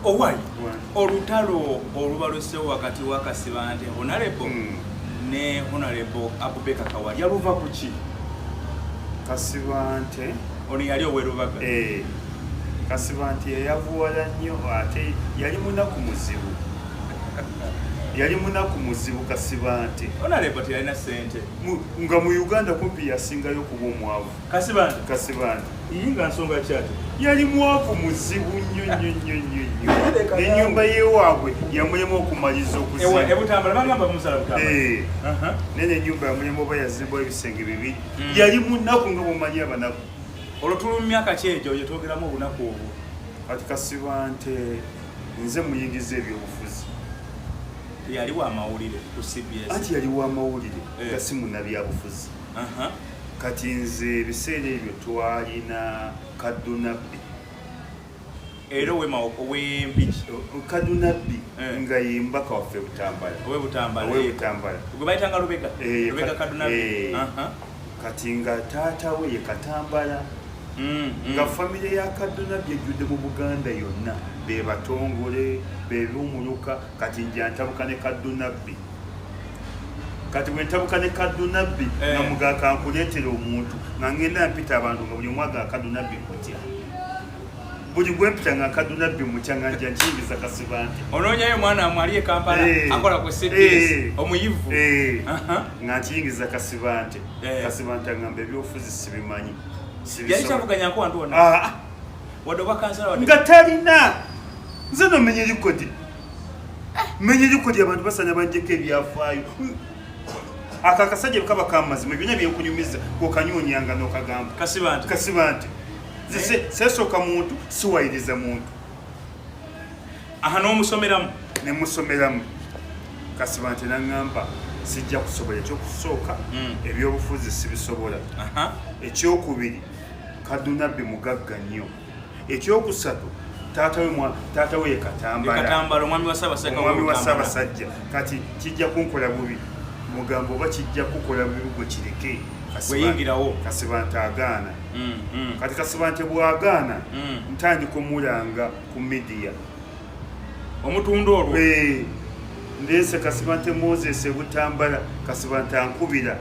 Owai, olutalo olubalusewo wakati wa Kasibante Honorable ne Honorable Abubakar Kawalya luva ku ki? Kasibante ono yali owerubaga. Kasibante yayavuwala nnyo, ate yali munaku muzibu, yali munaku muzibu Kasibante. Honorable teyalina ssente. Nga mu Uganda kumpi yasingayo okuba omwavu. Kasibante? Kasibante. Iyi nga nsonga kyate? Yali mwavu muzibu nnyo nnyo nnyo nnyo nnyo. N'ennyumba y'ewaabwe yamulema okumaliza okuzimba. Ebutambala bagamba musala Butambala. Naye n'ennyumba yamulema, oba yazimbwawo ebisenge bibiri. Yali munaku nga bwomanyi abanaku. Olwo tuli mu myaka ki egyo gye twogeramu obunaku obwo? Kati Kasibante nze muyingiza ebyobufuzi. Yali wa mawulire ku CBS. Anti yali wa mawulire, nga si munnabyabufuzi. Kati nze ebiseera ebyo twalina Kaddunabbi. Era ow'Empigi. Kaddunabbi nga ye mbaka waffe Butambala. Owe Butambala. Owe Butambala. Gwe bayitanga Lubega. Lubega Kaddunabbi. Kati nga taata we ye Katambala. Nga famire ya Kaddunabbi ejjudde mu Buganda yonna, be batongole, be b'omuluka. Kati nja ntabuka ne Kaddunabbi. Kati bwe ntabuka ne Kaddunabbi, nga muga kankuleetera omuntu, nga ngenda mpita abantu, nga buli omu aga Kaddunabbi mutya. Buli gwe mpita nga Kaddunabbi mutya, nga nja nkiyingiza Kasibante. Onoonyayo omwana wamwe ali e Kampala akola ku CBS, omuyivu. Nga nkiyingiza Kasibante. Kasibante angamba ebyobufuzi sibimanyi. Yali kyavuganyako wantu wonna? Wadde oba kansala wadde? Nga talina. Nze no menye likodi. Menye likodi, abantu basana banjeko ebyafaayo. Ako akasajja bwe kaba kamazima, byonna byenkunyumiza okanyunyanga n'okagamba. Kasibante. Kasibante. Nze seesooka muntu, siwayiriza muntu. Aha, n'omusomeramu. Ne musomeramu. Kasibante n'aŋŋamba sijja kusobola. Ekyokusooka, ebyobufuzi sibisobola. Ekyokubiri, Kaddunabbi mugagga nnyo. Ekyokusatu, taata we ye Katambala. Katambala, omwami wa Ssaabasajja. Omwami wa Ssaabasajja. Kati kijja kunkola bubi. Mugamba oba kijja kukola bubi gwe kireke. Weyingirawo. Kasibante agaana. Kati Kasibante bw'agaana, ntandika omulanga ku media. Omutunda olwo. Ndeese Kasibante Moses Ebutambala. Kasibante ankubira,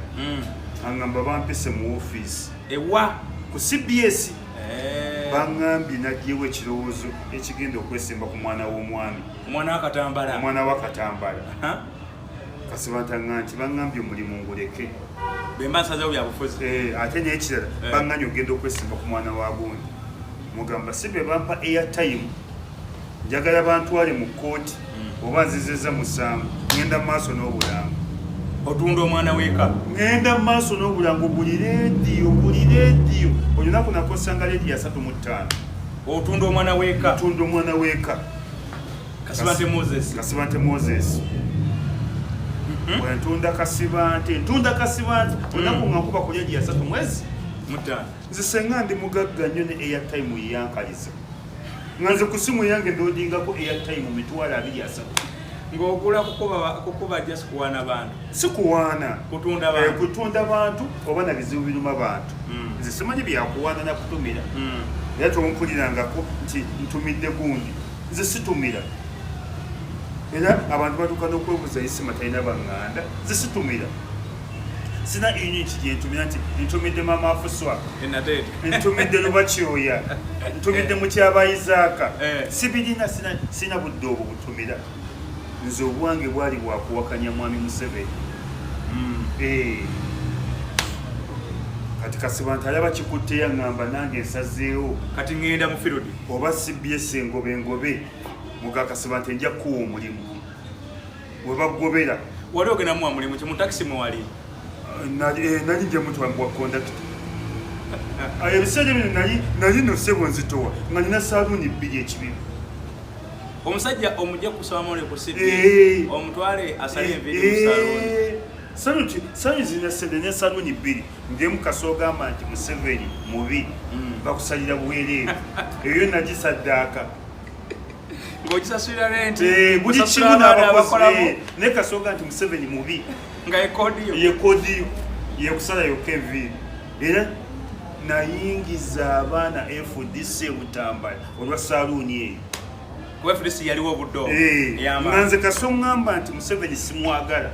aŋŋamba bampise mu ofiisi. Ewa? Ku CBS. Baŋŋambye naggyewo ekirowoozo ekigenda okwesimba ku mwana w'omwami. Omwana wa Katambala. Omwana wa Katambala. Kasibante aŋŋamba nti baŋŋambye omulimu nguleke. Bemba nsazeewo byabufuzi. Ate n'ekirala, baŋŋambye ogenda okwesimba ku mwana wa gundi. Mugamba si be bampa airtime, njagala bantwale mu kkooti oba nzizeza musango, ŋŋenda mu maaso n'obulango. Otunda omwana w'eka. Ŋŋenda mu maaso n'obulango buli leediyo, buli leediyo. Olunaku nakosanga leediyo 35. Otunda omwana w'eka. Ntunda omwana w'eka. Kasibante Moses. Kasibante Moses. Bwe ntunda Kasibante, ntunda Kasibante olunaku nga nkuba ku leediyo 30 mwezi. 5. Nze senga ndi mugagga nnyo ne airtime yeyankaliza, nga nze ku simu yange ndoodingako airtime 230,000. Ng'ogula kukuba just kuwaana bantu. Si kuwaana. Kutunda bantu. Kutunda bantu oba na bizibu biruma bantu. Nze simanyi byakuwaana na kutumira. Era tompulirangako nti ntumidde gundi, nze situmira. Era abantu batuuka n'okwebuuza, Isima talina baŋŋanda? Nze situmira, sina unit gyentumira nti ntumidde mama Afuswa, Enateete. ntumidde Lubakyoya, ntumidde mukyabayizaaka. Sibirina, sina budde obwo butumira. Nze obwange bwali bwakuwakanya mwami Museveni. Kati Kasibante alaba kikutte, yaŋŋamba nange nsazeewo. Kati ŋŋenda mu field. Oba CBS engobe engobe. Muga Kasibante nja kukuwa omulimu we bagobera. Wali ogenda muwa mulimu ki? Mu takisi mwe wali? Nali nje mutwa bwa kondakita. Ebiseera bino nali no sebo nzitowa, nga nina saaluuni bbiri ekibibi. Omusajja omujja kusoma mawulire ku CBS, omutwale asale enviiri mu saluuni. Saluuni zirina sente ne saluuni bbiri ngemu. Kasoogamba nti Museveni mubi, bakusalira bwereere, eyo nagisaddaaka. Ng'ogisasulira renti, buli osasula kimu abaana n'abakozi. abakolamu. Naye kasooga nti Museveni mubi, nga ekodiyo. Ye kodiyo yekusala yokka enviiri. Era nayingiza abaana FDC Butambala olwa saluuni eyo. Kuba FDC yaliwo obudde obwo. Eh, Ey'amaanyi. nga nze kasoŋŋamba nti Museveni simwagala,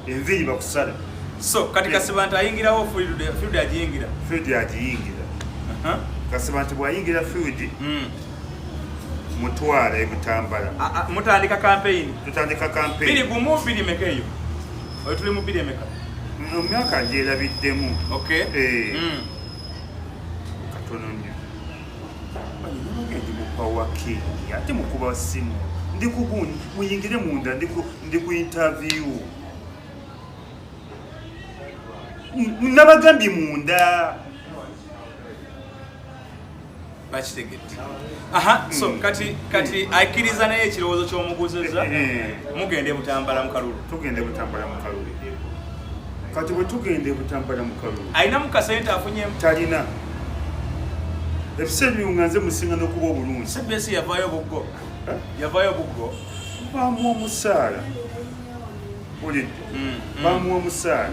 enviiri bakusala. So kati Kasibante ayingirawo field, field agiyingira. Field agiyingira. Kasibante bw'ayingira field, mutwala e Butambala. Mutandika campaign. Tutandika Biri campaign. gumu biri meka eyo? Oyo tuli mu biri emeka? Mu myaka ngyerabiddemu. Okay. Eh. Katono nnyo. Nabage ndi mu Power King, ate mukuba simu, ndi ku gundi, muyingire munda, ndi ku interview. Nabagambye munda. Bakitegedde. Aha, so kati akkiriza naye ekirowoozo ky'omuguzeza, mugende e Butambala mu kalulu. Tugenda e Butambala mu kalulu. Kati bwe tugenda e Butambala mu kalulu, Alinamu kasente afunyemu? Talina. Ebiseera ebyo nga nze musinga n'okuba obulungi. CBS yavaayo buggo. Eh? Yavaayo buggo. Bamuwa omusaala, ulidde? Bamuwa omusaala.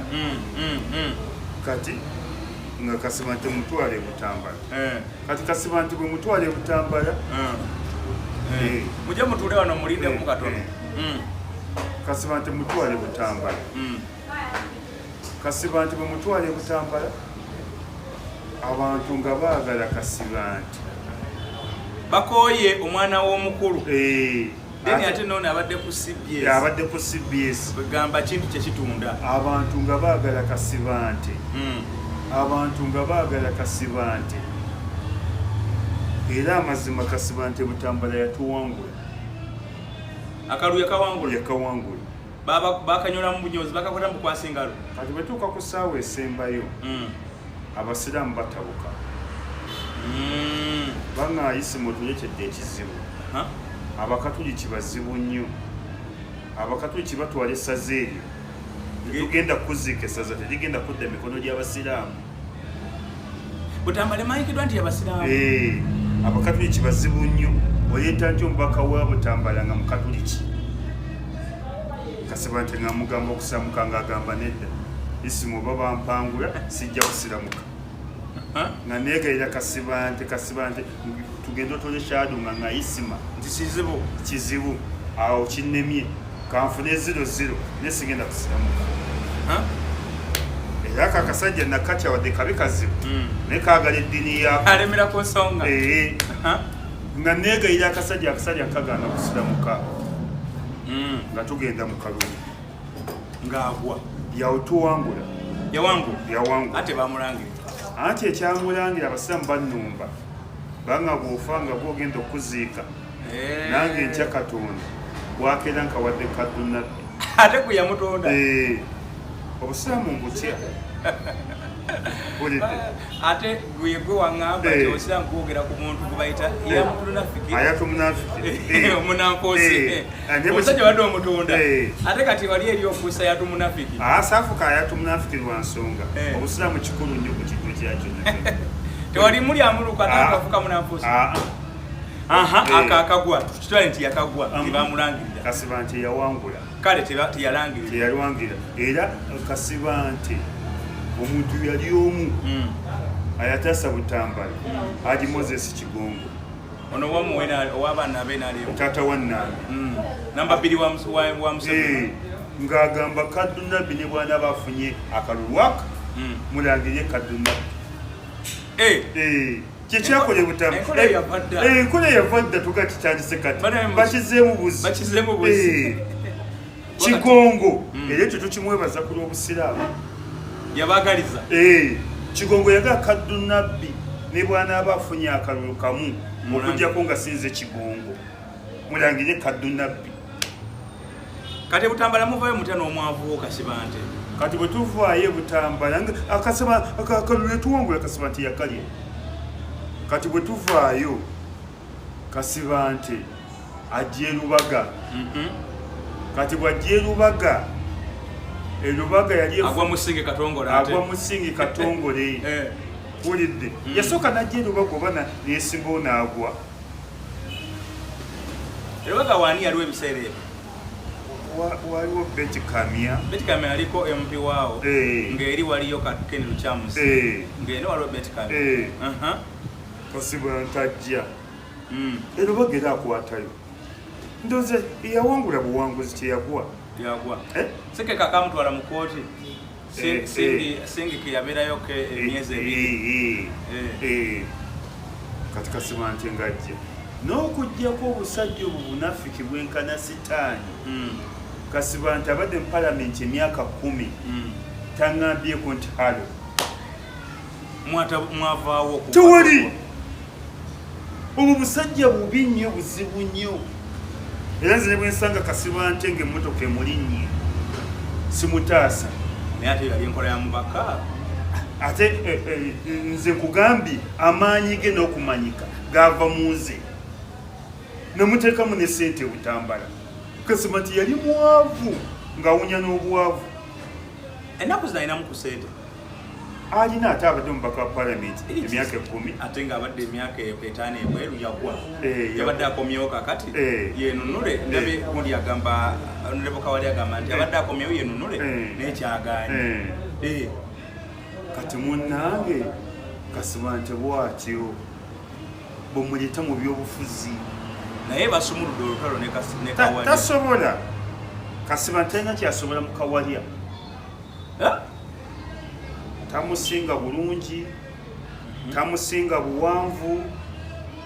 Kati nga Kasibante mutwala e Butambala. Kati Kasibante bwe mutwala e Butambala, Mujje mutuule wano mulindemu katono. Kasibante mutwala e Butambala. Kasibante bwe mutwala e Butambala, abantu nga baagala Kasibante. Bakooye omwana w'omukulu. Then ate noono abadde ku CBS. Abadde ku CBS. Kwegamba kintu kyekitunda. Abantu nga baagala Kasibante. Abantu nga baagala Kasibante, era amazima Kasibante Butambala yatuwangula. Akalulu yakawangula. Yakawangula. Bakanyolamu bunyozi, bakakwata mu bukwasa engalo. Kati bwe tuuka ku ssaawa esembayo, abasiraamu batabuka. Baŋŋaayisimu otuleetedde ekizibu. Abakatuliki bazibu nnyo, Abakatuliki batwala essaza eryo. Tetugenda kuziika essaza, terigenda kudda emikono gy'abasiraamu. Butambala emanyikiddwa nti yabasiraamu. Eh, Abakatuliki bazibu nnyo, oleeta nti omubaka wa Butambala nga mukatuliki? Kasibante nga mugamba okusiramuka, ng'agamba nedda, isimu oba bampangula sijja kusiramuka. Nga neegayira Kasibante, Kasibante tugende otole shaadu, nga ngayisima Nti kizibu. Kizibu awo kinnemye, kanfune 00 naye sigenda kusiramuka. Era ako akasajja nakatya, wadde kabi kazibu, naye kaagala eddiini yaako. Alemera ku nsonga. Eh, nga neegayira akasajja, akasajja kagaana kusiramuka. Nga tugenda mu kalulu. Ng'agwa. Yawtuwangula. Yawangula. Yawangula. Ate bamulangirira. Anti ekyamulangira, abasiraamu bannumba, banga bw'ofa nga gwogenda okuziika. Nange ntya Katonda, bwakeera nkawadde kaddunabbi. Ate gwe yamutonda. Eh, obusiraamu mbutya, bulidde. Ate gwe waŋŋamba nti obusiraamu bwogera ku muntu gwe bayita yamutunafiki. Ayatumunafiki. Omunankosi, omusajja badde omutonda, ate kati wali eri ofuusa yatumunafiki. Saafuka ayatumunafiki lwa nsonga. Obusiraamu kikulu nnyo ku kintu kyakyo. Tewali muli amuluka ate akafuka munanfuusi. Aha. Ako akagwa tukitwale nti yakagwa, tebamulangirira. Kasibante yawangula. Kale teyalangirira. Teyalwangira. Era Kasibante omuntu yali omu ayatasa Butambala, Haji Moses Kigongo. Ono wamuwe ow'abaana abenalimu. Taata wa Nambi. Namba 2 wa Museveni. Eh, ng'agamba Kaddunabbi ne bw'anaaba afunye akalulu aka, mulangirye Kaddunabbi. Eh, kyekyakola Enkola yava dda. Enkola yava dda, tuga kitandise kati. Bakizeemu buzi. Bakizeemu buzi. Eh, Kigongo era ekyo tukimwebaza ku lw'obusiraamu. Yabagaliza. Eh, Kigongo yaga Kaddunabbi ne bw'anaaba afunye akalulu kamu, okugjako nga sinze Kigongo, mulangirye Kaddunabbi. Kati Butambala muvayo mutya n'omwavu wo Kasibante? Kati bwe tuvaayo e Butambala nga akalulu etuwangula, Kasibante yakalya. Kati bwe tuvaayo, Kasibante ajja e Lubaga. Kati bw'ajja e Lubaga, e Lubaga yali Agwa musinge Katongole ate. Agwa musingi Katongole. Wulidde? Yasooka najja e Lubaga oba neyesimbawo n'agwa. Lubaga waani yaliwo ebiseera ebyo? Waliwo Beti Kamya. Beti Kamya yaliko MP waawo. Ng'eri waliyo Ken Lukyamuzi. Ng'eno waliwo Beti Kamya. Kasibante ajja e Lubaga era akwatayo. Ndowooza yawangula buwanguzi, kyeyagwa. Yagwa. Eh? Sekeka kamutwala mu kooti. Eh, Singi ke yabeerayo ke emyezi 2. Kati Kasibante ngajja n'okuggyako obusajja obwo bunafiki bwenkana sitaani. Kasibante abadde mu palamenti emyaka 10, taŋŋambyeko nti hello. Mwavaawo Tewali. Obwo busajja bubi nnyo, buzibu nnyo. Era nze ne bwensanga Kasibante ng'emmotoka emulinnye, simutaasa. Naye ate yali enkola ya mubaka. Ate nze nkugambye, amaanyi ge n'okumanyika gava mu nze, nemuteekamu ne sente ebutambala. Kasima nti yali mwavu ng'awunya n'obwavu. Ennaku zino alinamu ku sente. Alina, ate abadde omubaka wa palamenti emyaka 10. Ate ng'abadde emyaka 5 ebweru, yagwa. Eh, yabadde akomyewo kakati yenunule. Ndabe gundi agamba, Honorable Kawali agamba nti abadde akomyewo yenunule, naye kyagaanye. Kati munnange Kasibante bwatyo bwemuleeta mu byobufuzi. Naye basumuludde olutalo ne Kawalya. Tasobola. Kasibante talina kyasobola mu Kawalya. Eh? Tamusinga bulungi, tamusinga buwanvu,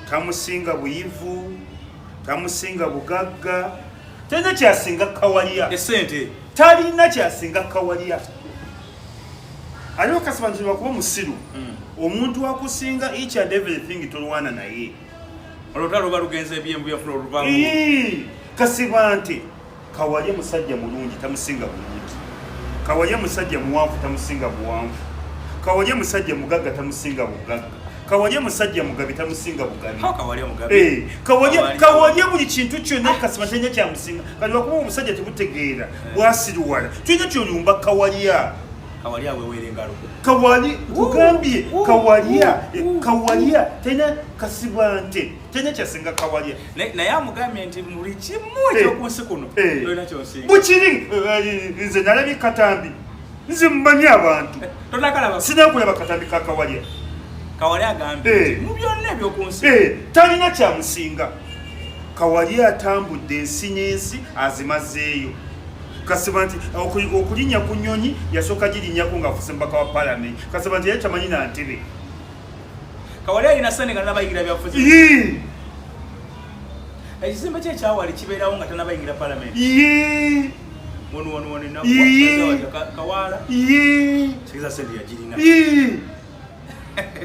tamusinga buyivu, tamusinga bugagga, talina kyasinga Kawalya. Esente. Talina kyasinga Kawalya. Aliwo Kasibante lwakuba musiru. Omuntu akusinga each and everything, tolwana naye. Olutalo luba lugenze ebyenvu byafuna oluvamu. Ii, Kasibante, Kawalya musajja mulungi, tamusinga bulungi. Kawalya musajja muwanvu, tamusinga buwanvu. Kawalya musajja mugagga, tamusinga bugagga. Kawalya musajja mugabi, tamusinga bugabi. Kawalya mugabi. Eh, Kawalya, Kawalya buli kintu kyonna Kasibante talina kyamusinga. Kati lwakuba omusajja tebutegeera, bwasiruwala, tulina kyolumba Kawalya. Kawalya awewera engalo. Kawali, kugambye Kawalya, Kawalya talina, Kasibante talina kyasinga Kawalya. Naye amugambye nti buli kimu ekyoku nsi kuno tolina kyonsinga. Bukiri nze nalabye katambi, nze mmanyi abantu. Tonakalaba? Sinakulaba katambi ka Kawalya. Kawalya agambye nti mu byonna ebyoku nsi Talina kyamusinga. Kawalya atambudde ensi n'ensi, azimazeeyo. Kasiba nti okulinnya ku nnyonyi yasooka girinnyako ng'afuuse mubaka wa palamenti. Kasiba nti yali tamanyi na ntebe. Kawalya alina sente nga tanabayingira byabufuzi. Yee! Ekizimbe kye ekyawali kibeerawo nga tanabayingira palamenti. Yee! Wano wano wano. Yee! Kawaala. Yee! Kigeza sente yagirina. Yee!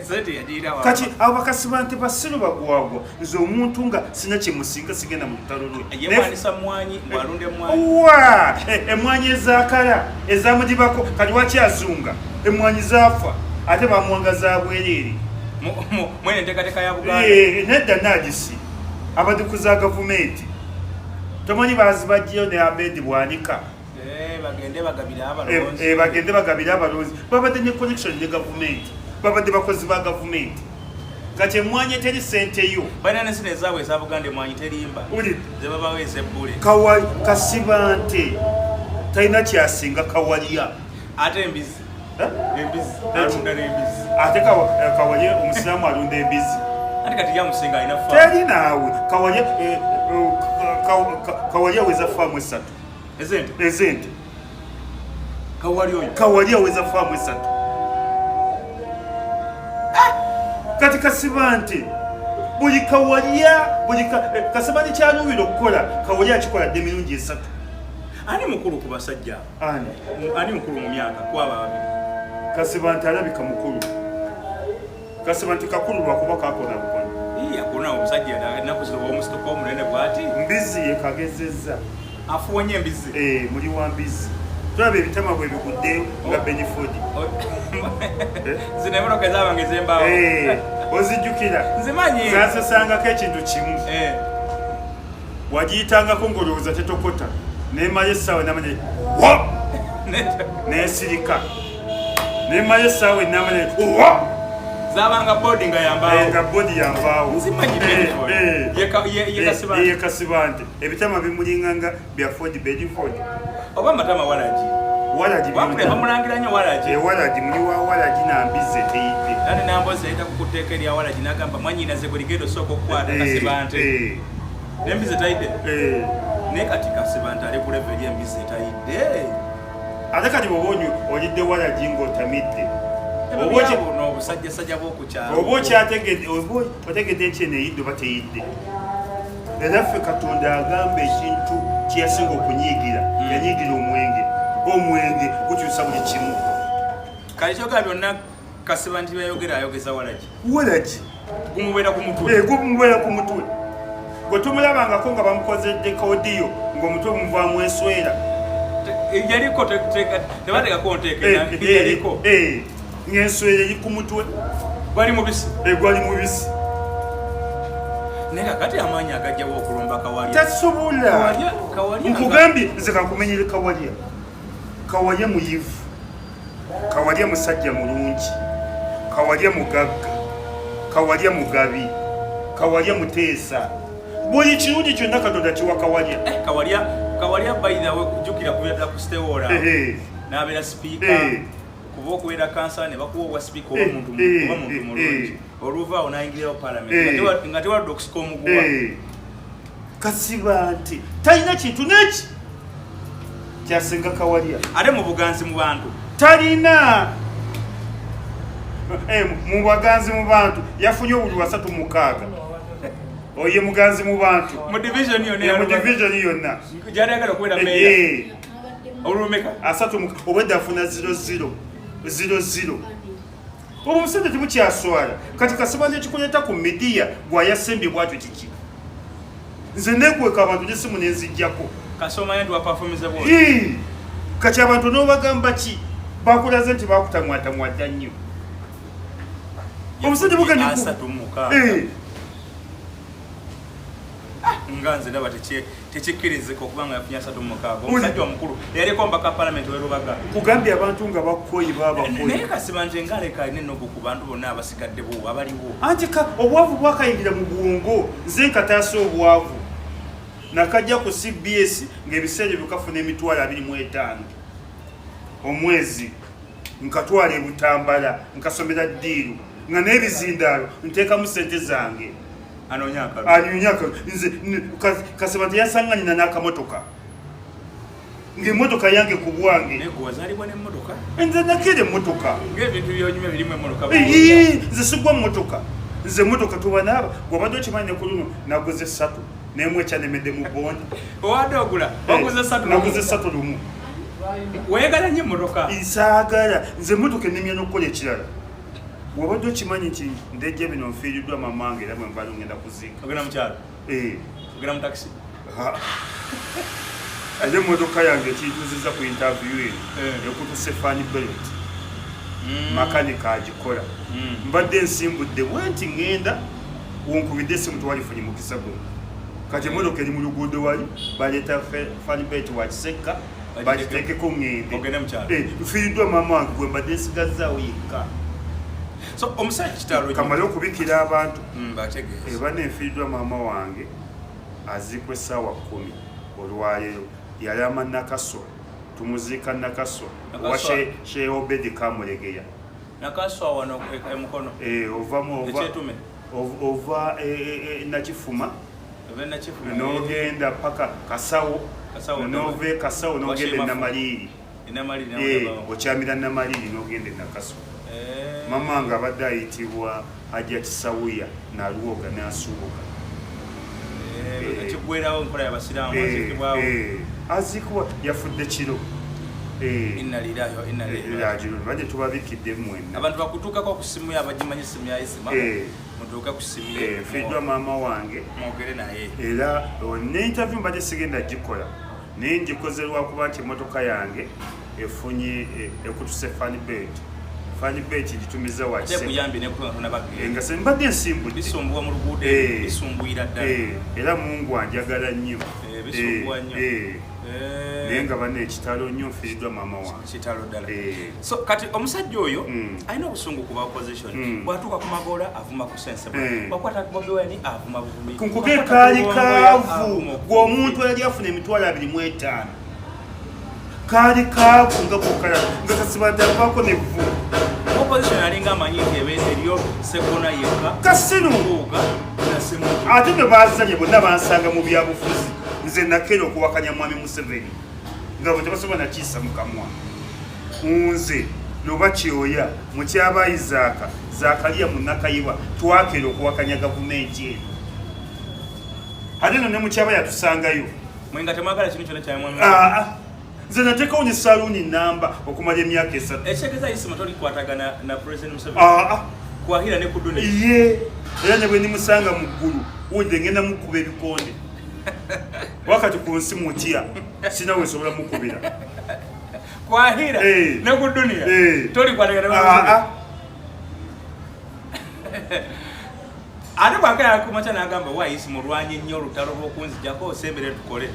Sente yagirina. Kati abakasiba nti basiru bagwagwa. Nze omuntu nga sina kyemusinga, sigenda mu lutalo lwe. Yewanisa mwanyi, bwalunda emwanyi. Wa emwanyi ezakala ezamugibako, kati waki azunga emwanyi zaafa, ate bamuwanga za bwereere. Mwene enteekateeka ya Buganda. Nedda, nagisi abaduku za gavumenti tomanyi bazibajjayo ne Abedi Bwanika. Bagende bagabire abalonzi. Bagende bagabire abalonzi. Babadde ne connection ne gavumenti, babadde bakozi ba gavumenti. Kati emwanyi eteri sente yo. Balina n'ensina ezaabwe eza Buganda, emwanyi terimba. Uli ze babawo ezebbule. Kasibante talina kyasinga Kawalya. Ate embizi? Eh? Embizi, alunda n'embizi. Ate Kawalya omusiraamu alunda embizi. Ate kati yamusinga, alina faamu. Teri naawe. Kawalya, Kawalya aweza faamu 3. Ezente? Ezente. Kawali oyo? Kawalya aweza faamu 3. Kati Kasibante buli Kawalya buli Kasibante kyaluubira okukola, Kawalya akikola dde emirundi 3. Ani mukulu ku basajja abo? Ani? Ani mukulu mu myaka kwaba babiri? Kasibante alabika mukulu. Kasibante kakulu lwakuba kakona bukono. Ii, akuna omusajja ennaku zino omusituka omunene bw'ati. Mbizi ye kagezezza. Afuwa nnyo embizi. Eh, muli wa mbizi, tulaba ebitama bwe bigudde nga Benford. Zino emotoka ezabange ez'embaawo. Eh, ozijjukira? Nzimanyi. Zasesangako ekintu kimu. Wagiyitangako ng'olowooza tetokota, nemala essaawa namanya wa nensirika, nemala essaawa enamanya wa. Zabanga body nga yambaawo. Nga body yambaawo. Nzimanyi Benford. Ye Kasibante. Ye Kasibante ebitama bimulinganga bya Ford Bedford. Oba amatama walagi. Walagi. Wapule bamulangira nnyo walagi. Walagi, muli wa walagi na mbizi eteyidde. Ate Nambozi yayita ku tteeka erya walagi n'agamba mwanyinaze gwe ligenda osooka okukwata Kasibante. N'embizi etayidde. Eh. Naye kati Kasibante ali ku level y'embizi etayidde. Ate kati bwoba olidde walagi ng'otamidde, oba obusajjasajja bw'okukyalo, oba okyategedde, oba otegedde nti eno eyidde oba teyidde. Era ffe Katonda agamba ekintu kyeyasinga okunyiigira, yanyiigira omwenge. Omwenge gukyusa buli kimu. Kale kyogera byonna Kasibante byayogera, ayogeza walagi. Walagi. Gumubeera ku mutwe. Eh, gumubeera ku mutwe. Gwe tumulabangako nga bamukozedde kodiyo ng'omutwe muvaamu enswera. Yaliko tebateekako nteeke, yaliko. Ng'enswera eri ku mutwe. Gwali mubisi. Gwali mubisi. Naye kakati amaanyi agajjawo okulumba Kawalya? Tasobola. Nkugambye nze kakumenyere Kawalya. Kawalya muyivu, Kawalya musajja mulungi, Kawalya mugagga, Kawalya mugabi, Kawalya muteesa. Buli kirungi kyonna Katonda kiwa Kawalya. Eh, Kawalya, Kawalya by the way, kujjukira kubeera ku Stewora n'abeera sipiika, kuba okubeera kansala ne bakuwa obwa sipiika, oba muntu, oba muntu mulungi, oluvaawo n'ayingirawo palamenti nga tewadde okusika omuguwa. Kasibante talina kintu neki kyasinga Kawalya. Ate mu buganzi mu bantu? Talina. Mu baganzi mu bantu yafunye obuli 36. Oye muganzi mu bantu. Mu division yonna. Mu division yonna. Gyali okubeera meeya. Olumeka? Asatu, obwedda afuna 00 00. Obwo omusajja temukyaswala. Kati Kasibante ekikuleeta ku media gwayasembye bwatyo kiki? Nze nekweka abantu nesimu nenzijjako. Kasoma nti waperformize bwoti. Kati abantu n'obagamba ki? Bakulaze nti bakutamwatamwadda nnyo. Omusajja bugenda 36. Nga nze ndaba tekikkirizika okuba nga yafunye 36, omusajja omukulu yaliko omubaka palamenti w'e Rubaga. Kugambye abantu nga bakoyi babakoyi. Naye Kasibante ngaaleka alina ennogo ku bantu bonna abasigadde bo abaliwo. Anti obwavu bwakayingira mu bwongo. Nze nkataasa obwavu, nakajja ku CBS ng'ebiseera ebyo kafuna 25,000 omwezi, nkatwala ebutambala, nkasomera ddiiru nga n'ebizindaalo nteekamu sente zange. Anoonya akalulu. Anoonya akalulu. Nze Kasibante yasanga nina n'akamotoka, ng'emmotoka yange ku bwange. Naye gwe wazaalibwa n'emmotoka? Nze nakeera emmotoka. Ng'ebintu byonyumya birimu emmotoka. Nze sigwa mmotoka. Nze emmotoka tuba naaba gwabadde okimanyi ne ku luno naguze ssatu nemu ekyanemedde mu bondi. Owadde ogula waguze ssatu? Naguze ssatu lumu. Weeyagala nnyo emmotoka. Nsaagala nze emmotoka enemya n'okukola ekirala. Wabadde okimanyi nti ndejja bino nfiiriddwa mamange, era bwe nvaayo ngenda kuziika. Ogenda mukyalo? Eh. Ogenda mu takisi? Era emmotoka yange ekintuuzizza ku interview eno ekutuse fan belt, makanika agikola. Mbadde nsimbudde bwe nti ŋŋenda wonkubidde esimu, tewalifunye mukisa guno. Kati emmotoka eri mu luguudo, wali baleeta fan belt wa Kisekka bagiteekeko ŋŋende. Ogende mukyalo. Eh, nfiiriddwa maama wange gwe mbadde nsigazzaawo yekka. So omusajja kitalo nnyo. Kamale okubikira abantu. Bategeeza. Eba nenfiiriddwa maama wange, aziikwa essaawa 10 olwaleero. Yalama Nakaswa, tumuziika Nakaswa owa Nakaswa. Sheikh Obedi Kamulegeya. Nakaswa wano emukono? Eh, ovamu ova Ekyetume. Ova Nakifuma. Ove Nakifuma. N'ogenda paka Kasawo. Kasawo. N'ova e Kasawo n'ogenda Washimafu. Enamaliri. Enamaliri. Okyamira Namaliri n'ogenda e Nakaswa. Mama nga abadde ayitibwa Hajat Sawuya Nalwoga n'asuubuka. Kiggwerawo nkola y'abasiraamu, aziikibwawo. Aziikibwa, yafudde kiro. Inna lillahi wa inna ilaihi raji'un. Rajiun. Badde tubabikidde mwenna. Abantu bakutuukako ku simu ye, abagimanyi simu ya Isima, mutuuke ku simu ye. Nfiiriddwa maama wange. Mwogere naye. Era ne interview mbadde sigenda gikola, naye ngikoze lwakuba nti emmotoka yange efunye ekutuse fan belt. Fan belt gitumiza wa Ate kuyambye nekutuka tonabagenda. Nga se mbadde nsimbudde. Bisumbuwa mu luguudo. Bisumbuyira ddala. Era Mungu anjagala nnyo. Bisumbuwa nnyo. Naye nga banna ekitalo nnyo, nfiiriddwa maama wange. Kitalo ddala. So kati omusajja oyo alina obusungu ku ba opposition. Bw'atuuka ku Magoola avuma ku sensible, bwakwata Bobi Wine avuma buvumi. Nkuge Bw'akwata kaali ku Lubongoya, kaavu. avuma okuvuma. Gweomuntu eyali afuna 25,000, kaali kaavu nga bwokalaba nga Kasibante avaako nevvu. Opposition alinga amanyi nti ebeera eriyo Segona yekka. Kasiru. Mpuuga na Ssemuju. Ate bwe bazanye bonna bansanga mu byabufuzi. Nze nakeera okuwakanya Mwami Museveni nga bwe tebasobola nakiisa mu kamwa. Nze Loba Kyoya, Mutyaba Isaac, Zakaria Munnakayibwa twakeera okuwakanya gavumenti eno. Ate no ne Mutyaba yatusangayo. Mwe nga temwagala kintu kyonna kya Mwami. Ah, ah. Nze nateekawo ne saluuni namba okumala emyaka 3. Ekitegeeza Isima tolikwatagana na President Museveni. Ah, ah. Kwahira ne kudune. Ye, era ne bwe ndimusanga mu ggulu, wulidde ngenda mukuba ebikonde. Wakati ku nsi mutya, sina we nsobola mukubira. Kwahira Eh. ne ku dunia. Eh. Tolikwatagana na Ah, Museveni. ah. Ate bw'akeera ku makya n'agamba, Wa Isima olwanye nnyo olutalo lw'okunzijjako, osembere tukole.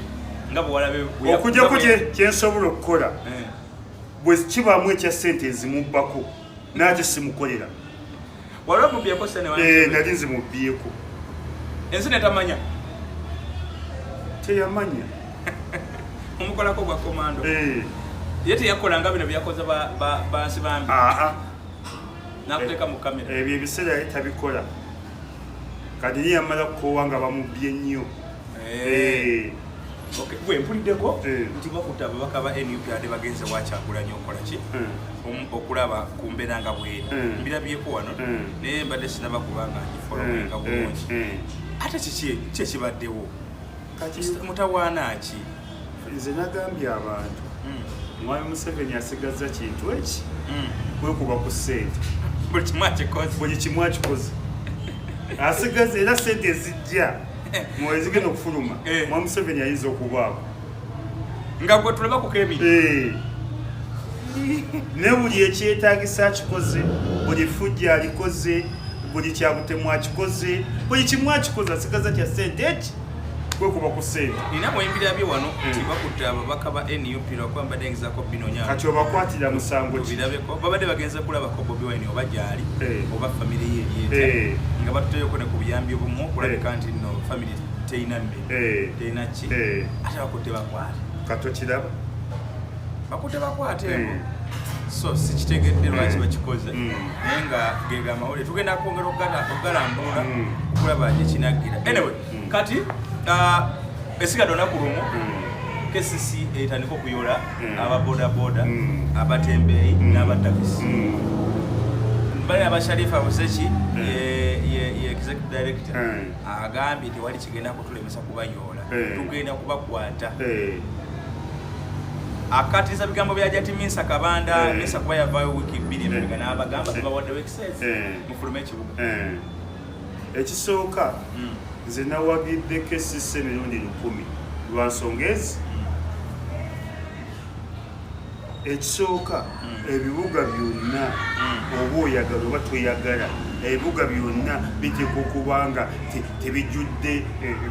Nga bwe walabe bwe Okujjako kye nsobola okukola, Eh. bwe kibaamu ekya ssente nzimubbako, n'ate simukolera. Wali omubbyeko ssente wa Eh, Museveni? nali nzimubbyeko. Ensi netamanya? Teyamanya. Omukolako gwa komando. Eh. Ye teyakolanga bino byakoze bansi bambi. Ah, ah. N'akuteeka mu kamera. Ebyo ebiseera yali tabikola. Kati ye yamala kukoowa nga bamubbye nnyo. Eh. Eh. Okay, gwe mpuliddeko Eh. nti bakutte ababaka ba NUP ate bagenze wa Kyagulanyi okukola ki? Okulaba ku mbeera nga bweri. Mbirabyeko wano, naye mbadde sinaba kubanga ngifollowinga bulungi. Ate kiki ki ekibaddewo? Kati mutawaana ki? Nze nagambye abantu, Mwami Museveni asigazza kintu eki? Kwekuba ku ssente. Buli kimu akikoze. Buli kimu akikoze. Asigaza era ssente ezijja mwezigenda okufuluma. Eh. Mwami Museveni ayinza okubaako. Nga gwe tulaba ku kebiri. Eh. Ne buli ekyetaagisa akikoze, buli ffujjo alikoze, buli kyabutemu akikoze, buli kimu akikoze, asigaza kya ssente eki? Kwekuba ku ssente. Nina bwe wano nti bakutte ababaka ba NUP lwakuba mbadde ngezaako binoonya. Kati obakwatira musango ki? Tubirabeko. Babadde bagenze kulabako Bobi Wine oba gy'ali, Eh. oba famire ye eri etya. Eh. Nga batuteyeko ne ku buyambi obumu okulabika Eh. nti nno famire terina mmere, Eh. terina ki. Eh. Ate bakutte bakwate. Kati okiraba? Bakutte bakwate Eh. ebo. So sikitegedde lwaki Eh. bakikoze. Naye nga ge amawulire tugenda kwongera okugalambulula okulaba gye kinaggira. Anyway, kati esigadde olunaku lumu KCC etandika okuyola aba bodaboda, abatembeeyi n'abatakisi. Bali aba Sharifa Buseki, ye executive director, agambye tewali kigenda kutulemesa kubayoola, tugenda kubakwata. Akatiriza bigambo bya Jati Minsa Kabanda, Minsa kuba yavaayo wiiki 2 emabega n'abagamba tubawaddewo excess, mufulume ekibuga. Ekisooka, nze nawagidde KCC emirundi 1000 lwa nsonga ezi. Ekisooka, ebibuga byonna oba oyagala oba toyagala, ebibuga byonna biteekwa okuba nga tebijjudde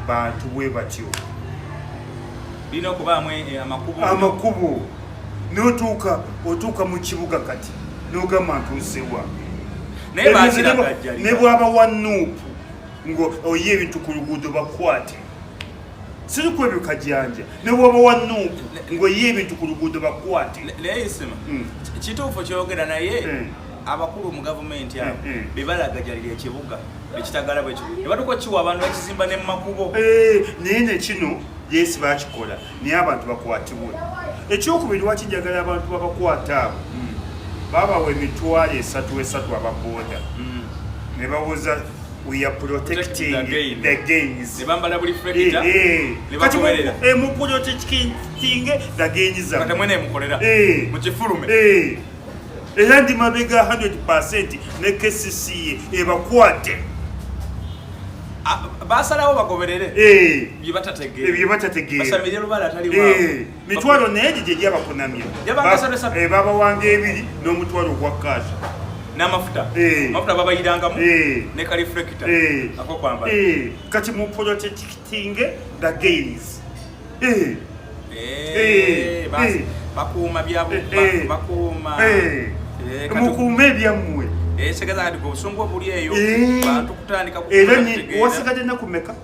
bantu bwe batyo. Birina okubaamu amakubo. Amakubo. N'otuuka, otuuka mu kibuga kati n'ogamba ntuusewa. Naye bakiragajjalira. Ne bw'aba wa Nuupu ng'oyiye ebintu ku luguudo bakwate. Siri ku ebyo kajanja. Ne bw'aba wa Nuupu ng'oyiye ebintu ku luguudo bakwate. Naye Isima, kituufu kyogera naye abakulu mu gavumenti abo be balagajalira ekibuga ekitagala bwe kityo. Ne batuuka okukiwa abantu bakizimba ne mu makubo. Naye ne kino yes bakikola naye abantu bakwatibwe. Ekyokubiri lwaki njagala abantu babakwata abo? Babawa emitwalo esatu esatu aba boda. Ne bawoza we are protecting the gain. the gains. Ne bambala buli reflector, ne Kati bagoberera. mu protecting the gains zammwe. Kati mwene mukolera. Mu kifulume. Era ndi mabega 100% ne KCCA ebakwate. Basalawo bagoberere. Bye batategeera. Bye batategeera. Basamirye lubala atali waabwe. Mitwalo naye gye gyabakunamya. Yabanga esatu esatu. Babawanga ebiri n'omutwalo ogwa cash. N'amafuta. Amafuta babayirangamu. Ne ka reflector. Ako kwambala. Kati mu protecting the gains. Bakuuma byabo, bakuuma. Kati Mukuume ebyammwe. Segeza kati obusungu obuli eyo, bantu kutandika Era kukula ni kutegeera. wasigadde ennaku mmeka?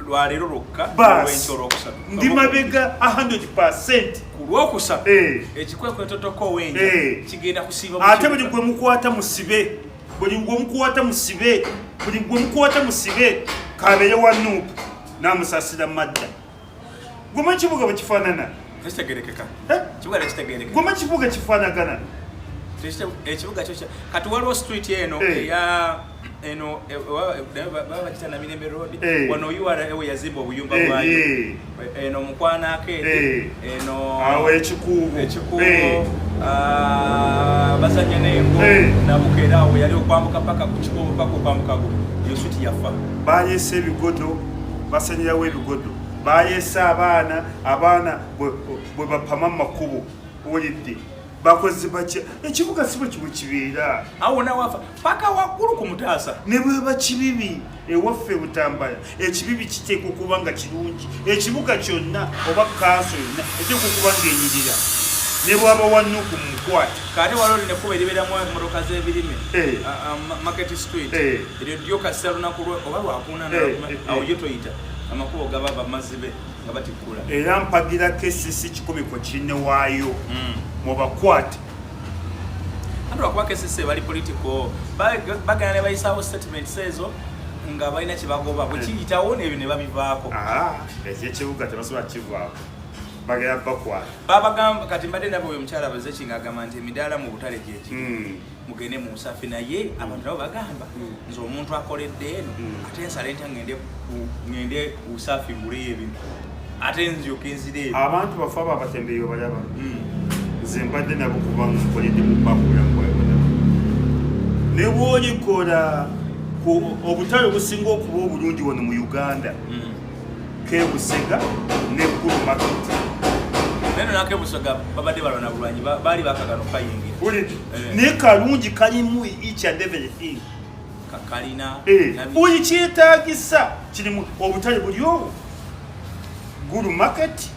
Lwaleero lwokka. Bas. Olwenkya olwokusatu. Ndi mabega 100%. Ku lwokusatu ekikwekweto tokowenja kigenda kusiiba mu Ate kibuga. buli gwe mukwata musibe, buli gwe mukwata musibe, buli gwe mukwata musibe, kabeere wa NUP namusasira madda. Guma ekibuga bwe kifaanana. Tekitegerekeka. Eh? Kibuga tekitegerekeka. Guma ekibuga kifaanagana. Ekibuga kyo kati waliwo street eno eya eno naye baba bakita Namirembe Road. Wano URA we yazimba obuyumba bwayo. Eno Mukwana Arcade. Eno Awo Ekikuubo. Ekikuubo. Ah, bazanya n'engo. Nabukeera awo yali okwambuka paka ku Kikuubo, paka okwambuka go eyo street yafa. Baleese ebigodo, basanyirawo ebigodo, baleese abaana, abaana bwe bapama mu makubo, owulidde, bakoze batya? Ekibuga si bwe kimu kibeera. Awo wonna wafa paka waggulu ku Mutaasa. Ne bweba kibibi ewaffe Butambala, ekibibi kiteekwa okuba nga kirungi. Ekibuga kyonna oba kanso yonna eteekwa okuba ng'enyirira, ne bwaba wa NUP mumukwate. Kate waliwo lino ekkubo eribeeramu emmotoka z'ebirime. Market Street. Eryo ddyo kasita lunaku lwe oba lwakuna, awo yo toyita, amakubo gaba bamazibe nga batikkula. Era mpagira KCC 100 ku kinne waayo. Mubakwate. Anti lwakuba KCC bali political, bagenda ne bayisaawo statements ezo nga balina kye bagoba, bwe kiyitawo n'ebyo ne babivaako. Ah, ekyekibuga tebasobola kivaako, bagenda bakwata. Babagamba kati mbadde ndaba oyo omukyala Bazeki ng'agamba nti emidaala mu butale gyegiri, mugende mu nsafi, naye abantu nabo bagamba nze omuntu akoledde eno, ate nsale ntya ngende Usafi nguleyo ebintu, ate nzyoke nzire eno? Abantu bafe abo abatembeeyi obalaba, nze mbadde nabo kubanga nkoledde mu paaka obulamu bwawe bwonna. Ne bwolikola ku obutale obusinga okuba obulungi wano mu Uganda, Kebusega ne Gulu Market. Naye nonako Ebusoga babadde balwana bulwanyi, baali bakagana okukayingira. Owulidde? Eh. Naye kalungi, kalimu each and everything. Kalina Buli kyetaagisa kirimu. Obutale buli obwo, Gulu Market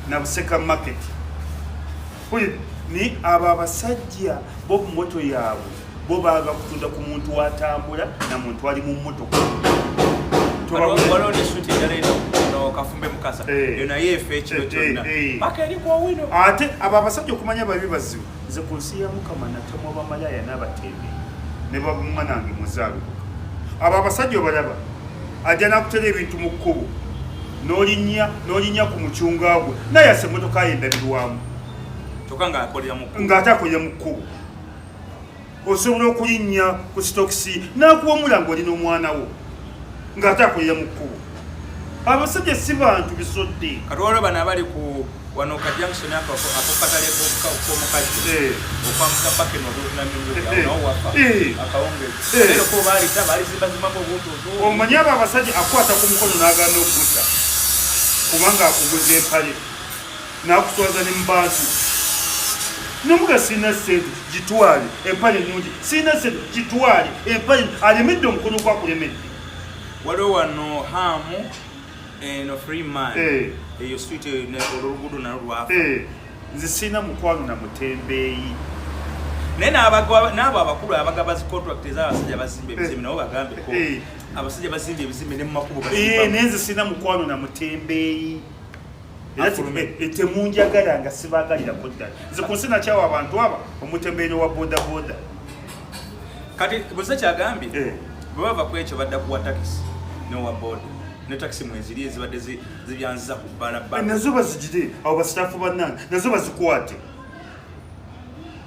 na Buseka Market. Owulidde? Ni abo abasajja bo moto yaabwe bo baaga kutunda ku muntu atambula na muntu ali mu mmotoka. Waliwo ne street endala eno, eno Kafumbe Mukasa. Eyo naye efa ekiro kyonna paka eri ku Owino. Ate abo abasajja okumanya babi bazibu, nze ku nsi ya Mukama natamwa bamalaaya n'abatembeeyi ne bamwanange muzaalukuka. Abo abasajja obalaba, ajja n'akutera ebintu mu kkubo, n'olinnya ku mucunga gwe, naye asa emmotoka ye endabirwamu. Kyokka ng'akolera mu kkubo. Ng'ate akolera mu kkubo. Osobola okulinnya ku sitokisi n'akuwamula ng'oli n'omwana wo, ng'ate akolera mu kkubo. Abasajja si bantu bisodde. Kati waliwo bano abali ku wano ka junction ako katale k'omukajjo. Okwambuka paka eno olw'okunamira, nawo wafa. Akawungeezi. Leero ko baalita baalizimbazimbamu obuntu. Omanyi abo abasajja akwata ku mukono n'agaana okuguta kubanga akuguza empale n'akuswaza ne mu bantu, nomuga sirina ssente, gitwale empale ennungi, sirina ssente, gitwale empale, alemedde omukono gwakulemedde. Waliwo wano hamu eno Freeman. Eyo street eyo olwo oluguudo nalwo lwafa. Nze sirina mukwano na mutembeeyi. Naye n'abo abakulu abagaba zi contract ez'abasajja bazimba ebizimbe, nabo bagambeko. Abasajja bazimba ebizimbe ne mu makubo bazimba. Naye nze sirina mukwano na mutembeeyi. Era Afulume. Temunjagala nga sibaagalirako ddala. Nze ku nsi nakyawa abantu aba omutembeeyi wa boda boda. Kati buze kyagambye, bwe bava ku ekyo badda kuwa takisi n'owa boda, ne takisi mweziri ezibadde zibyanziza ku bbalabala. Nazo bazigire, abo basitaafu bannange nazo bazikwate,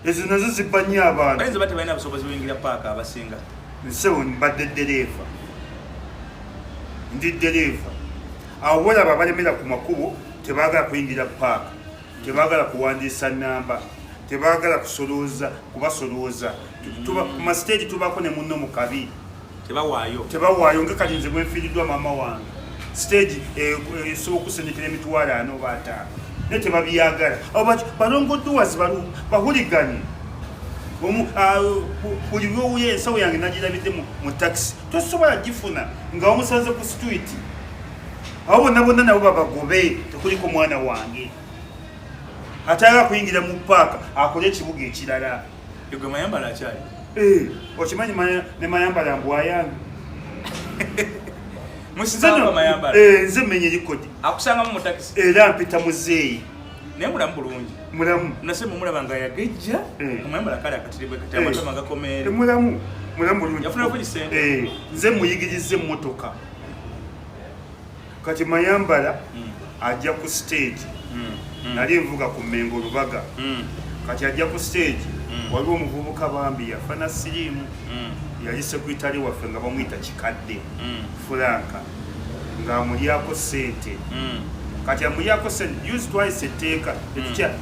ezo nazo zibba nnyo abantu. Bayinza ba tebalina busobozi buyingira paaka abasinga. Nsebo, mbadde ddereeva, ndi ddereeva. Awo bolaba abalemera ku makubo, tebaagala kuyingira paaka, tebaagala kuwandiisa namba, tebaagala kusolooza, kubasolooza. Tuba ku masiteegi, tubaako ne munno mu kabi. Tebawaayo. Tebawaayo. Nga kati nze bwenfiiriddwa maama wange, siteegi esobola okusindikira 400,000 oba 50, naye tebabyagala. Abo balongoduwazi, bahuliganye. Buli lwowuya ensawo yange nagirabidde mu takisi, tosobola gifuna nga wamusanze ku street. Abo bonna bonna nabo babagobe, tekuliko mwana wange atayagala kuyingira mu paaka akole ekibuga ekirala. Gwe Mayambala akyali? Okimanyi ne Mayambala mbwa yange. Mustafa Mayambala. Nze mmenye likodi. Akusangamu mu takisi. Era mpita muzeeyi. Naye mulamu bulungi. Mulamu. Nase mumulaba nga yagejja. Mayambala kale akatiribwe kati amatama gakomeere. Mulamu. Mulamu bulungi. Yafuna ku sente. Nze muyigirize emmotoka. Kati Mayambala ajja ku stage. Nali nvuga ku Mengo Lubaga. Kati ajja ku stage. Waliwo omuvubuka bambi yafana siriimu. Yali sekuritale waffe nga bamuyita Kikadde. Fulanka. Ng'amulyako ssente. Kati amulyako ssente, use twice etteeka.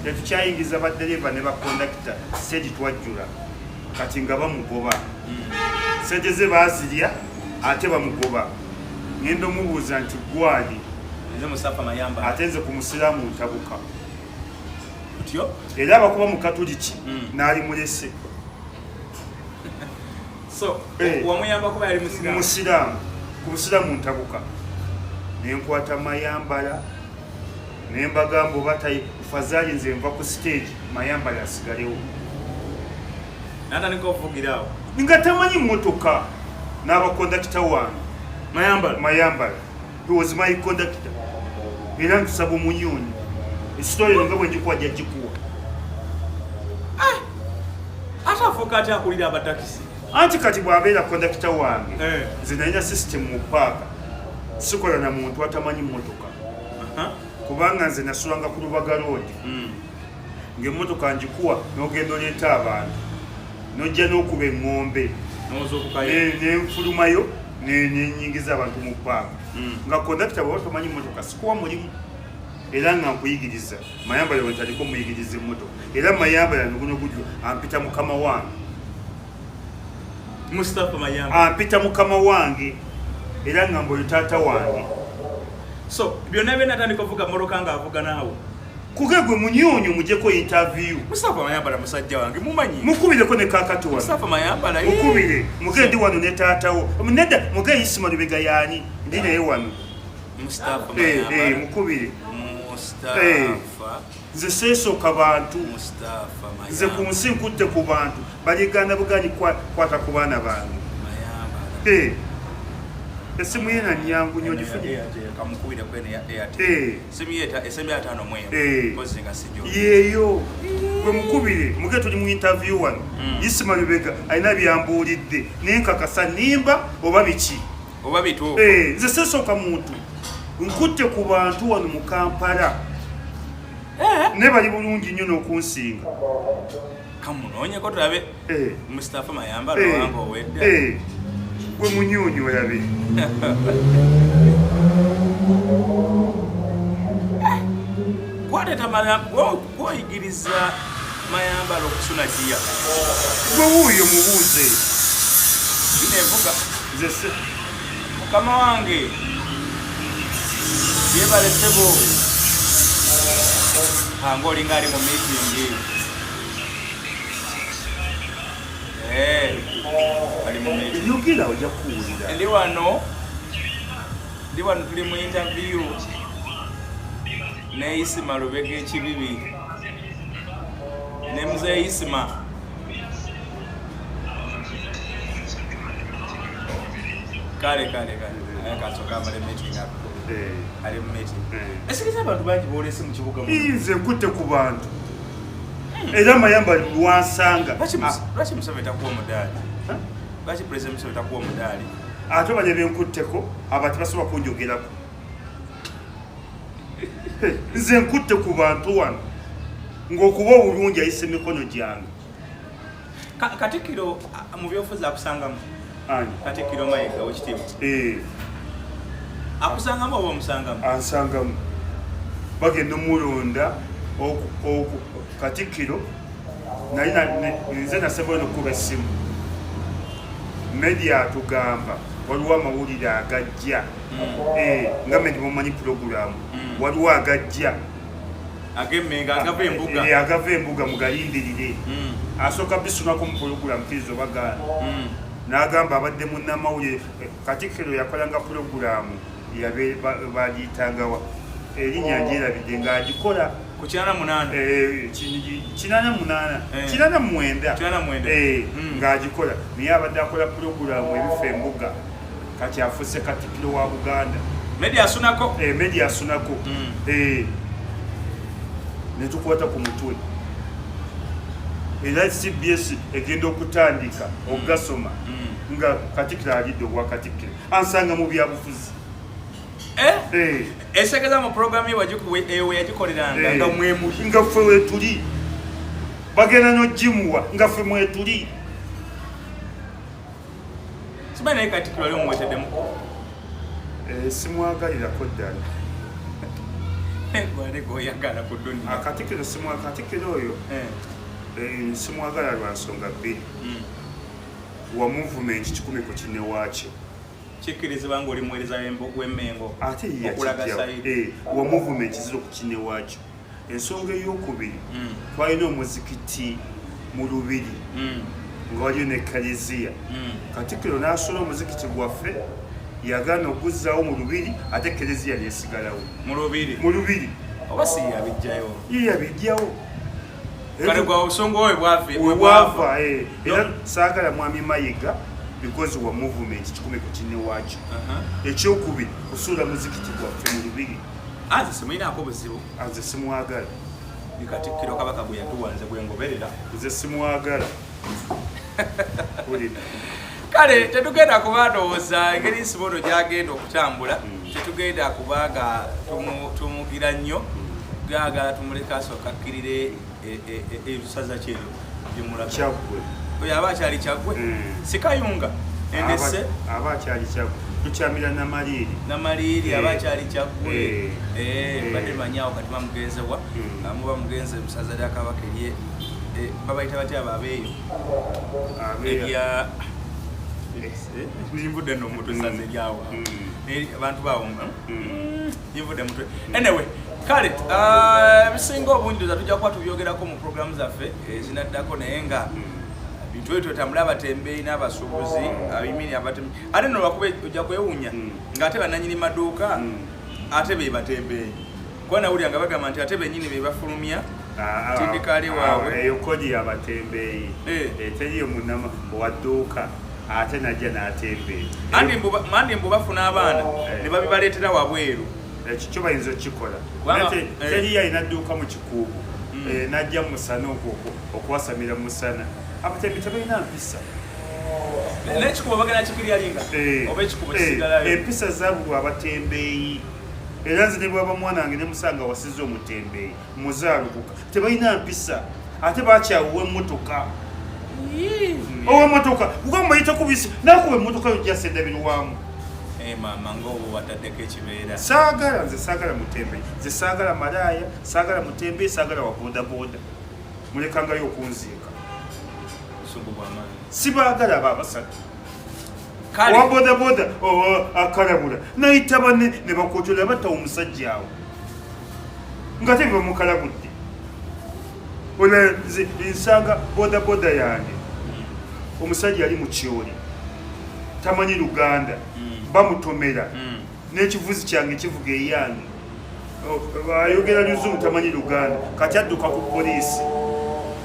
Tetukyayingiza baddereva ne bakondakita, stage twajjula. Kati nga bamugoba. Ssente ze baazirya ate bamugoba. Ngenda omubuuza nti gwani? Nze Mustafa Mayambala. Ate nze ku musiraamu ntabuka. Otyo? Era abakuba mu Katoliki n'ali mulese. So, wamuyamba kuba yali musiraamu? Musiraamu. Ku musiraamu ntabuka. Ne nkwata Mayambala, ne mbagamba oba fazaali nze nva ku stage, Mayambala asigalewo. N'atandika okuvugira awo. Nga tamanyi mmotoka n'abakondakita wange. Mayambala? Mayambala. He was my conductor. Era ntusaba omunyonyi. Esitole nga bwe njikuwa ajja gikuwa. Ate afuuka atya akulira abatakisi? Anti kati bw'abeera kondakita wange, nze nalina system mu paaka. Sikola na muntu atamanyi mmotoka. Kubanga nze nasulanga ku Lubaga Road. Ng'emmotoka njikuwa n'ogenda oleeta abantu. N'ojja n'okuba eŋŋombe. Nenfulumayo nenyingiza abantu mu paaka. Nga kondakita bw'oba tomanyi mmotoka sikuwa mulimu. Era nga nkuyigiriza. Mayambala bwe ntandika omuyigiriza emmotoka. Era Mayambala mikono gujwa ampita mukama wange. Mustafa Mayambala. Ampita mukama wange. Era nga mboyo taata wange. So, byonna byonna atandika okuvuga mmotoka ng'avuga naawe. Kuge gwe munyonyo mujeko interview. Mustafa Mayambala musajja wange mumanyi. Mukubireko ne kakati wano. Mustafa Mayambala. Mukubire. Muge ndi wano ne taatawo. Nedda muge Isma Lubega yaani ndi naye wano. Mustafa Mayambala. Mukubire. Mustafa. Nze seesooka bantu. Mustafa Mayambala. Nze ku nsi nkutte ku bantu. Baliganda buganyi kwata ku baana bange. Mayambala. Esimu ye na nnyangu nnyo ogifunye. Kamukubire kwene ya Airtel. Esimu ye esimu ya 51. Mpozi nga sijjo. Yeeyo. Gwe mukubire, muge tuli mu interview wano. Isma Lubega alina byambuulidde. Nenkakasa nnimba oba biki? Oba bituufu. Nze seesooka muntu. Nkutte ku bantu wano mu Kampala. Ne bali bulungi nnyo n'okunsinga. Kamunoonyeko tulabe. Mustafa Mayambala wange owedda. Gwe munyuunyu olabe. Gwoyigiriza Mayambala okusuna giya. Gwe wuuyo mubuuze. Bineevuga. Nze se. Mukama wange. Yeebale ssebo. Ng'olinga ali mu meeting. Ali mu meeting. Yogera ojja kuwulira. Ndi wano tuli mu interview ne Isma Lubega ekibibi. Ne Mzee Isma. Kale. Kasooka amale meeting ako. Ali mu meeting. Esikiriza abantu bangi boolese mu kibuga muno. Nze nkutte ku bantu. Era Mayambala lwansanga. Lwaki Museveni takuwa omudaali? Lwaki President Museveni takuwa omudaali? Ate bali benkutteko aba tebasobola kunjogerako. Nze nkutte ku bantu wano ng'okuba obulungi ayise emikono gyange. Katikkiro mu byobufuzi akusangamu? Ani? Katikkiro Mayiga owekitiibwa. Akusangamu oba omusangamu? Ansangamu. Bagenda omulonda Katikkiro nali nze nasembayo n'okukuba essimu. Media atugamba waliwo amawulire agajja. Nga media mumanyi pulogulaamu. Waliwo agajja. Ag'emmengo, agava embuga. Agava embuga mugalindirire. Asooka bisunako mu pulogulaamu kkiriza oba gaana. N'agamba abadde munnamawulire. Katikkiro yakolanga pulogulaamu bagiyitangawa. Erinnya ngyerabidde ng'agikola. Ku 88. 88. 89. 89. Ng'agikola. Naye abadde akola pulogulaamu ebifa embuga. Kati afuse Katikkiro wa Buganda. Media asunako. Media asunako. Netukwata ku mutwe. Era CBS egenda okutandika okugasoma nga Katikkiro alidde obwa Katikkiro, ansanga mu byabufuzi. Esegeza mu programu ye yagikoleranga nga mwemuli. Nga ffe wetuli, bagenda n'ogimuwa nga ffe mwetuli. Simanyi naye Katikkiro ali omuweteddemu. Simwagalirako ddala. Gwali goyagala ku dunia. Katikkiro Katikkiro oyo simwagala lwa nsonga bbiri. Wa movement 100 ku kinne waakyo. Kikkirizibwa ng'oli muweereza w'Emmengo. Ate ye okulaga yakijjawo. Side. Wa movement 0 ku kinne waakyo. Ensonga ey'okubiri, twalina omuzikiti mu Lubiri nga waliyo ne Kaleziya. Katikkiro n'asula omuzikiti gwaffe, yagaana okuzzaawo mu Lubiri, ate Kaleziya neesigalawo. Mu Lubiri. Mu Lubiri. Oba si yabijjayo? Ye yabijjawo. Kale gwa obusungu bwe bwava. We bwava, era saagala Mwami Mayiga because wa movement 100 ku kinne waakyo. Ekyokubiri, kusuula muzikiti gwaffe mu Lubiri. Anze simulinaako buzibu. Nze simwagala. Ni Katikkiro Kabaka gwe yatuwa, nze gwe ngoberera. Nze simwagala. Kale tetugenda kuba ndowooza engeri nsibono gyagenda okutambula, tetugenda kuba nga tumugira nnyo, gaagala tumuleke asooka akkirire ebisaza kyeryo bimulaga. Kyaggwe. Oyo aba akyali Kyaggwe? Sikayunga endese. Aba akyali Kyaggwe, tukyamira Namaliiri. Namaliiri aba akyali Kyaggwe. Badde manyi awo kati bamugenzewa, muba mugenze musaza lya Kabaka erye, babayita batya abo abeeyo? Erya nvudde nno omutwe, saza eryawo abantu baawo nvudde mutwe. Anyway, kale ebisinga obungi ndoza tujja kuba tubyogerako mu programu zaffe ezinaddako, naye nga bintu ebyo twetambula, abatembeeyi n'abasuubuzi abimini abatembeeyi, ate nno lwakuba ojja kwewuunya ng'ate bannannyini maduuka ate be batembeeyi, kuba nawulira nga bagamba nti ate bennyini be bafulumya tindikaali waabwe. Eyo kodi y'abatembeeyi. Teriyo munama wa dduuka ate najja n'atembeeyi. Andi mbu bafuna abaana ne babibaleetera wabweru. Ekyo kyo bayinza okukikola. Teriyo alina dduuka mu Kikuubo najja mu musana okwasamira mu musana. Abatembeeyi tebalina mpisa. N'ekikubo bagenda kikiryalinga oba ekikubo kisigalayo. Empisa zaabulwa abatembeeyi. Era nze ne bwaba mwana wange ne musanga wasiza omutembeeyi muzaalukuka, tebalina mpisa, ate bakyawuwa emmotoka. Ow'emmotoka kuba mubayita kubisi nakuba emmotoka yo jasa endabirwamu. Maama ng'obwo wataddeko ekibeera. Saagala, nze saagala mutembeeyi, nze saagala malaaya, saagala mutembeeyi, saagala wa bodaboda, mulekangayo okunziika. Busungu bw'amaanyi. Sibaagala abo abasatu. Owa bodaboda akalabula nayita banne ne bakocola batta omusajja awo nga te bamukalabudde. Ona nze nsanga bodaboda yange, omusajja ali mu kyoli tamanyi Luganda, bamutomera n'ekivuzi kyange kivuga eyange, ayogera Luzungu tamanyi Luganda, kati adduka ku poliisi,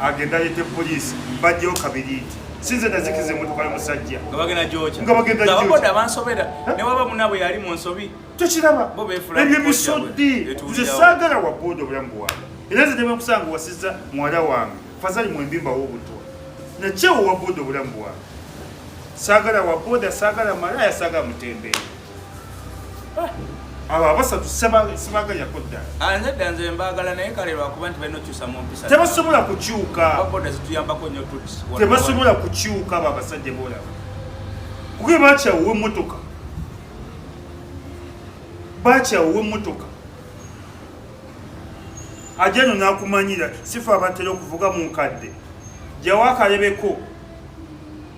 agenda aleete poliisi bajjewo kabiriiti. Sinze nazikiza emmotoka y'omusajja. Nga bagenda gyokya. Nga bagenda gyokya. Ababoda bansobera ne waba munabwe yali mu nsobi. Tokiraba Bo beefula ebyo mu bisoddi. kojja bwe. Nze saagala wa boda obulamu bwange, era nze tebakusanga wasiza muwala wange fazali mwembi mbawo obutwa nakyewo wa boda obulamu bwange. Saagala wa boda, saagala malaaya, saagala mutembeeyi. Abo abasatu sibagalirako ddala. Nze dda nze mbaagala, naye kale lwakuba nti balina okukyusa mu mpisa. Tebasobola kukyuka. Boda zituyambako nnyo Tebasobola kukyuka abo abasajja bolaba, kuba bakyawuwa emmotoka, bakyawuwa emmotoka. Ajja no n'akumanyira sifa abatera okuvuga mu nkadde, jawo akalebeko,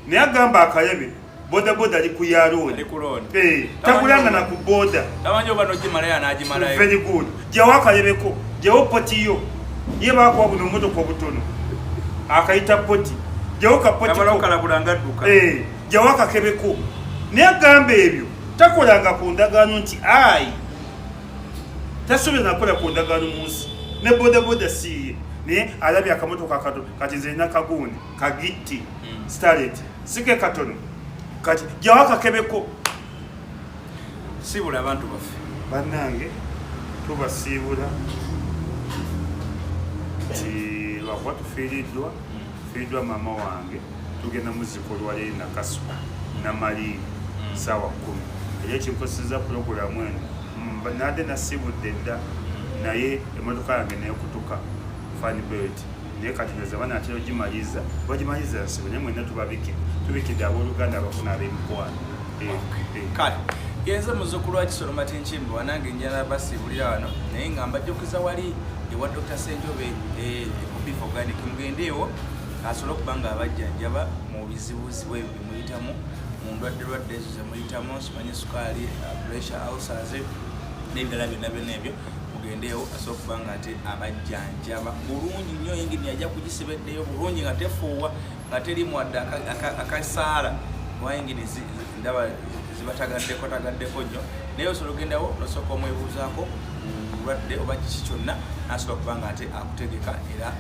naye agamba akalebe bodaboda ali ku yalooni. Ali ku looni. Takulanga na ku boda. Tamanyi oba n'ogimalayo anaagimalayo. Very good. Jawo akalebeko, jawo poti yo, ye bakuwa buno omumotoka obutono akayita poti, jawo kapoti. Kamala okalabula nga adduka. Jawo akakebeko, naye agamba ebyo takolanga ku ndagaano nti ayi tasobola nakola ku ndagaano mu nsi ne bodaboda siiye, naye alabye akamotoka akato. Kati nze nina kagundi kagitti, starlet sike katono, kati jawo akakebeko. Siibula abantu baffe. Bannange, tubasiibula nti lwakuba tufiiriddwa maama wange, tugenda muzika olwaleero Nakaso Namaliiri 10:00. Era ekinkoseza pulogulaamu eno, nadde nasiibudde dda, naye emotoka yange nekutuka fan belt, naye kati ndoza banaatera ogimaliza, bagimaliza nsibu, naye mwenna tubikidde abooluganda, abafuna, ab'emikwano. Kale yenze muzzukulu wa Kisolo Matinkimbi, wanange njala basiibulira wano, naye nga mbajjukiza wali ewa Dr Senjobe Ecobif Organic, mugendeewo asobole okuba nga abajjanjaba mu bizibuzibu ebyo byemuyitamu, mu ndwadde lwadde ezo zemuyitamu, simanyi sukaali, pressure, ulcers n'ebirala byonna byonna ebyo. Mugendeewo asobole okuba nga ate abajjanjaba bulungi nnyo. Yingini ajja kugisiba eddeyo bulungi nga tefuuwa, nga terimu wadde akasaala, kuba yingini ndaba zibatagaddeko tagaddeko nnyo. Naye osobola ogendawo nosooka omwebuuzaako bulwadde oba kiki kyonna, nasobola okuba nga ate akutegeka era.